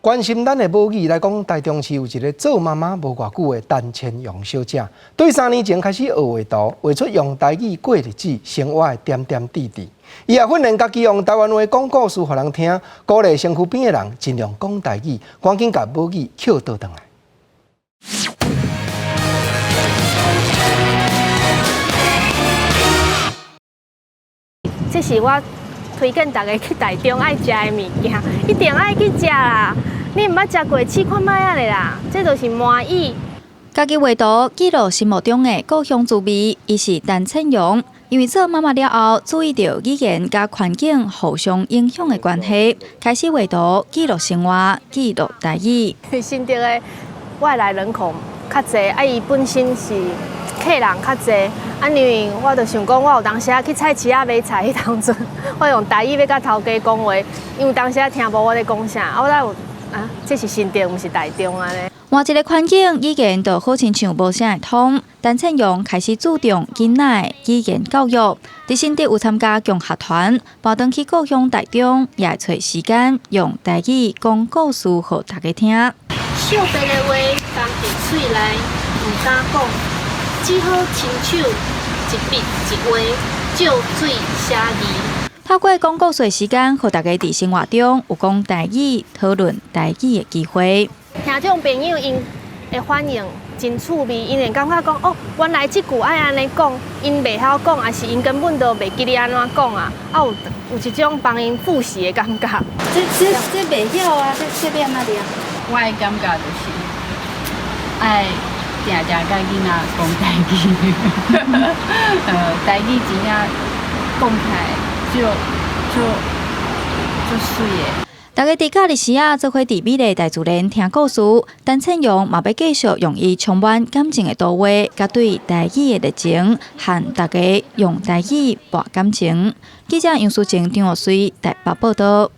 關心咱的母語來講，台中市有一個做媽媽無偌久的陳千容小姐，對3年前開始學畫圖，畫出用台語過日子生活的點點滴滴。伊也訓練家己用台灣話講故事予人聽，鼓勵身軀邊的人盡量講台語，趕緊共母語抾倒轉來。這是我推薦大家去台中愛食的物件，一定愛去食啦！你毋捌食過，試看覓仔咧啦！這就是麻薏。家己畫圖記錄心目中的故鄉滋味，伊是陳千容。因為做媽媽了後，注意著語言佮環境互相影響的關係，開始畫圖記錄生活，記錄台語。新竹的外來人口較濟，啊，伊本身是客人較濟，啊，因為我就想講，我有當時仔去菜市仔買菜彼當陣，我用台語欲佮頭家講話，因為當時仔聽無我咧講啥，啊，我才有啊，這是新竹，毋是台中按呢。換一個環境，語言就好親像無啥會通。陳千容開始注重囡仔的語言教育，佇新竹有參加共學團，搬轉去故鄉台中，也會揣時間用台語講故事予大家聽。小白的話含佇喙內，毋敢講，只好親手一筆一畫，照水寫字。透過講故事的時間，予大家佇生活中有講台語、討論台語的機會。聽眾朋友𪜶的反應真趣味，𪜶會感覺講哦，原來這句愛按呢講，𪜶袂曉講，抑是𪜶根本就袂記得按怎講啊？啊有有一種幫𪜶複習的感覺。這這這袂曉啊，這這欲按怎念？我的感覺就是愛定定佮囡仔講台語，台語真正講起來足足足媠的。大家佇假日時仔，做伙佇美麗大自然聽故事。陳千容嘛欲繼續用伊充滿感情的圖畫，佮對台語的熱情，和大家用台語搏感情。記者楊淑晴、張學水台北報導。